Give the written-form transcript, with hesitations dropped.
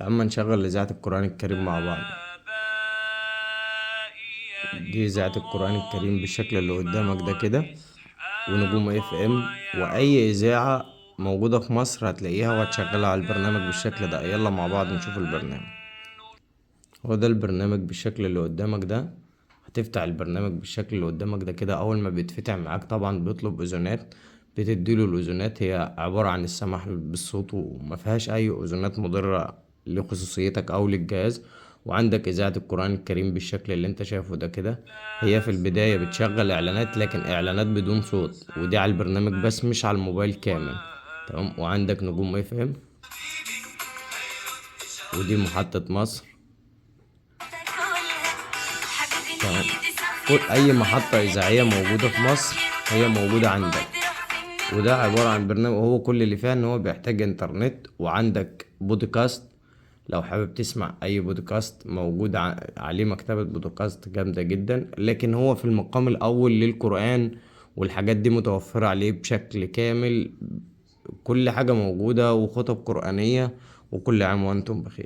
تعال ما نشغل إذاعة القرآن الكريم مع بعض. دي إذاعة القرآن الكريم بالشكل اللي قدامك ده كده، ونجوم FM، وأي إذاعة موجودة في مصر هتلاقيها وهتشغلها على البرنامج بالشكل ده. يلا مع بعض نشوف البرنامج. هو ده البرنامج بالشكل اللي قدامك ده. هتفتح البرنامج بالشكل اللي قدامك ده كده. أول ما بيتفتح معاك طبعا بيطلب أذونات، بتديله الأذونات. هي عبارة عن السماح بالصوت وما فيهاش أي أذونات مضرة لخصوصيتك أو للجهاز. وعندك إذاعة القرآن الكريم بالشكل اللي انت شايفه ده كده. هي في البداية بتشغل إعلانات، لكن إعلانات بدون صوت، ودي على البرنامج بس مش على الموبايل كامل، تمام. وعندك نجوم FM، ودي محطة مصر، تمام. كل أي محطة إذاعية موجودة في مصر هي موجودة عندك. وده عبارة عن برنامج، وهو كل اللي فيها إن هو بيحتاج إنترنت. وعندك بودكاست لو حابب تسمع أي بودكاست موجود عليه، مكتبة بودكاست جامدة جدا. لكن هو في المقام الأول للقرآن، والحاجات دي متوفرة عليه بشكل كامل، كل حاجة موجودة وخطب قرآنية. وكل عام وأنتم بخير.